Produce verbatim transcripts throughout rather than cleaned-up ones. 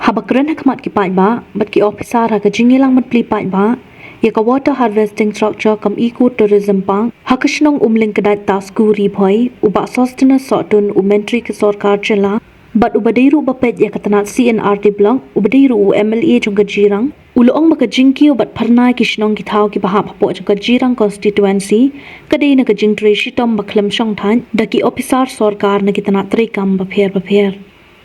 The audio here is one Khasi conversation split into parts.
Haba kren ha khmat ki paidbah bad ki ophisar ha ka jingïalang ban plie paidbah ïa ka water harvesting structure cum eco tourism park ha ka shnong Umling Kdait Tasku, Ri Bhoi, u Bah Sosthenes Sohtun, u Myntri ka Sorkar Jylla bad uba dei ruh ba peit ïa ka tnat C and R D Block, uba dei ruh u M L A jong ka Jirang, u la ong ba ka jingkiew bad phyrnai ki shnong ki thaw kiba hap hapoh jong ka Jirang constituency ka dei na ka jingtrei shitom ba khlem shongthait da ki ophisar sorkar na ki tnat treikam bapher bapher.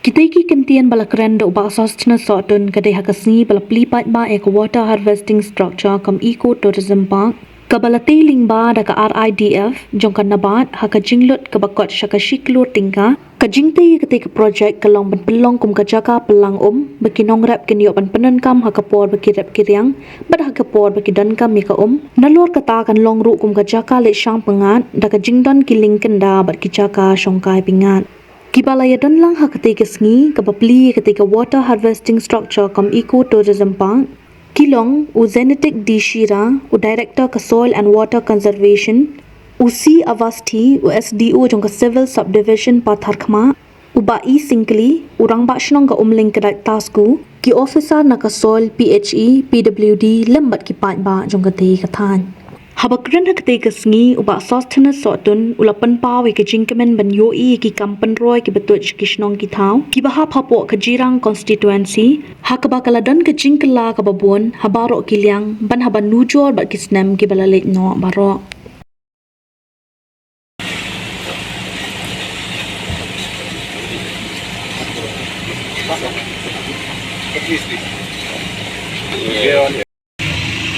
Kitei ki kyntien ba la kren da u Bah Sosthenes Sohtun ka dei ha ka sngi ba la plie paidbah ïa ka water harvesting structure cum eco tourism park kaba la tei lyngba da ka R I D F jong ka NABARD ha ka jingleit kaba kot sha ka shi klur tyngka. Ka jingtei ïa katei ka project ka long ban pynlong kum ka jaka pynlang um ba ki nongrep kin ïoh ban pyndonkam ha ka por ba ki rep ki riang bad ha ka por ba ki donkam ïa ka um. Nalor kata kan long ruh kum ka jaka leit shang pyngngad da ka jingdon ki lieng kynda bad ki jaka shongkai pyngngad. Kiba la ïadon lang ha katei ka sngi kaba plie ïa katei ka water harvesting structure cum eco tourism park ki long u Zenetic D Shira, u Director ka Soil and Water Conservation, u C Avasthi, u S D O jong ka Civil Subdivision Patharkhmah, u Bah E Syngkli, u Rangbah Shnong ka Umling Kdait Tasku, ki ophisar na ka Soil, P H E, P W D lem bad ki paidbah jong katei ka thaiñ. Haba kren ha katei ka sngi, u Bah Sosthenes Sohtun u la pynpaw ïa ka jingkmen ban ïohi ïa ki kam pynroi kiba tuid sha ki shnong ki thaw kiba hap hapoh ka Jirang constituency, ha kaba ka la don ka jingkylla kaba bun ha baroh ki liang ban hap ban nujor bad ki snem kiba la leit noh baroh.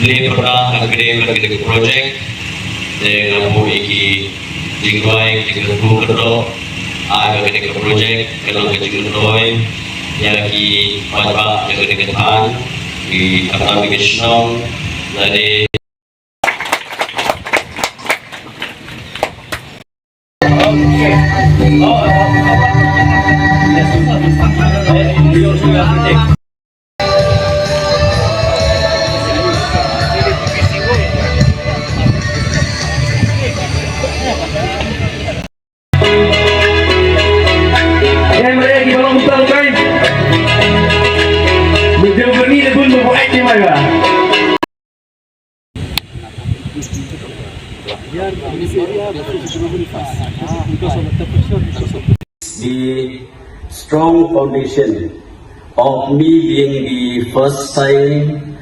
Ni pyrta ha kane ka project, te nga buh ïa ki jingduwai, ki jingkyrkhu kyrdoh, ha kane ka project, ka long ka jingduwai ïa ki paidbah, ïa kane ka thaiñ, ki khamtam ki shnong, lane The strong foundation of me being the first time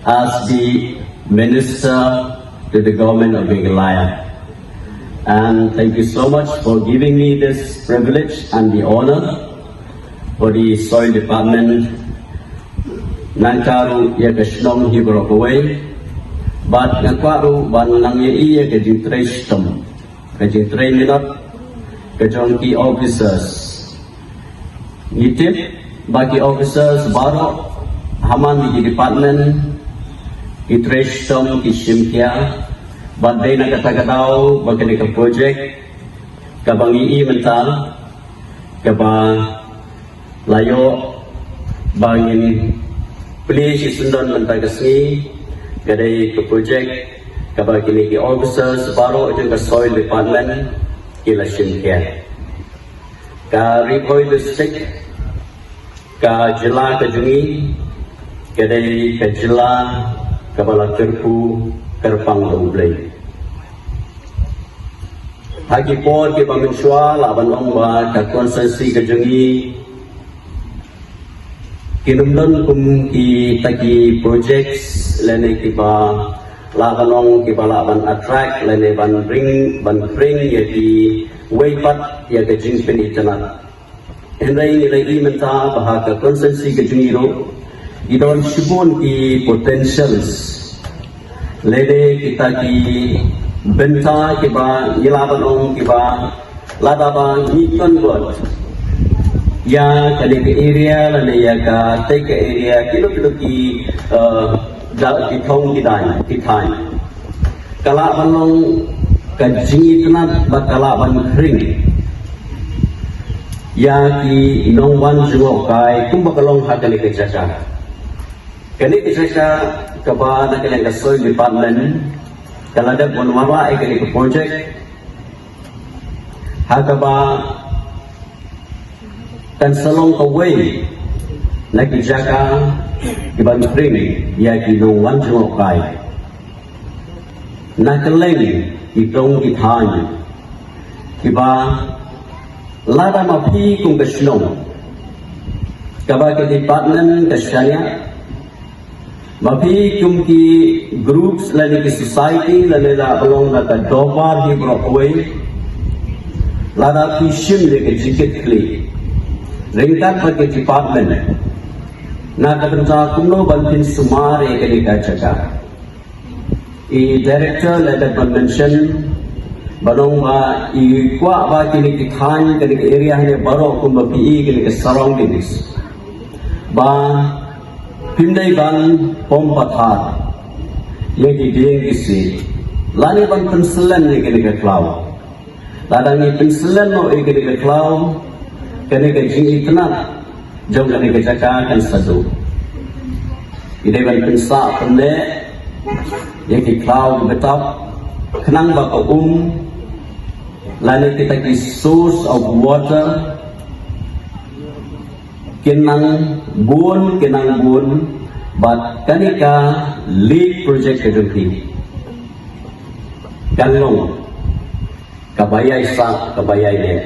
as the minister to the government of Meghalaya. And thank you so much for giving me this privilege and the honor for the soil department. Nangta ruh ïa ka shnong hi baroh kawei. Bad nga kwah ruh ban nang ïa i ïa ka jingtrei shitom, ka jingtrei minot ka jong ki officers. Ngi tip ba ki officers baroh ha man ki department ki trei shitom, ki shim khia. Bad dei na kata ka daw ba kane ka project kaba ngi i mynta, kaba la ïoh ba ngin plie shisyndon mynta ka sngi, ka dei ka project kaba kine ki officers baroh jong ka soil department ki la shim khia. Ka Ri Bhoi District, ka jylla ka jong ngi, ka dei ka jylla kaba la kyrkhu kyrpang da U Blei. Ha ki por kiba mynshuwa lah ban ong ba ka constituency ka jong ngi kin ym don kum kita ki projects lane kiba lah ban ong kiba lah ban attract lane ban bring, ban bring ïa kiwei pat ïa ka jingpynitynnad. Hynrei ngi la i mynta ba ha ka constituency ka jong ngi ruh ki don shibun ki potentials. Lane kita ki bynta kiba ngi lah ban ong kiba lada ba ngi convert ïa kane ka area lane ïa katei ka area, kino kino ki, eh, da ki thong ki dai ki thaiñ, ka lah ban long ka jingitynnad bad ka lah ban khring ïa ki nongwan jngohkai kumba ka long ha kane ka jaka. Kane ka jaka kaba na ka liang ka soil department ka la dep ban wanrah ïa kane ka project ha kaba kan sa long kawei Na ki jaka ki ban pring ïa ki nongwan jngohkai. Na kylleng ki tong ki thaiñ kiba lada ma phi kum ka shnong kaba ka department ka shaniah, ma phi kum ki groups lane ki society lane la long na ka dorbar hi bro kawei, lada phi shim ïa ka jingkit khlieh ryngkat bad ka department na ka bynta kumno ban pynsumar ïa kane ka jaka. I director la dep ban mention ba long ba i kwah ba kine ki thaiñ, kane ka area ne baroh kumba phi i kine ki surroundings, ba phim dei ban pom pathar ïa ki dieng ki siej lane ban pynslem ïa kane ka khlaw. Lada ngi pynslem noh ïa kane ka khlaw, kane ka jingitynnad jong kane ka jaka kan sa duh. I dei ban pynsah pynneh ïa ki khlaw ki btap khnang ba ka um lane kita ki source of water kin nang bun, kin nang bun bad kane ka lake project ka jong phi kan long kaba ïai sah, kaba ïai leh.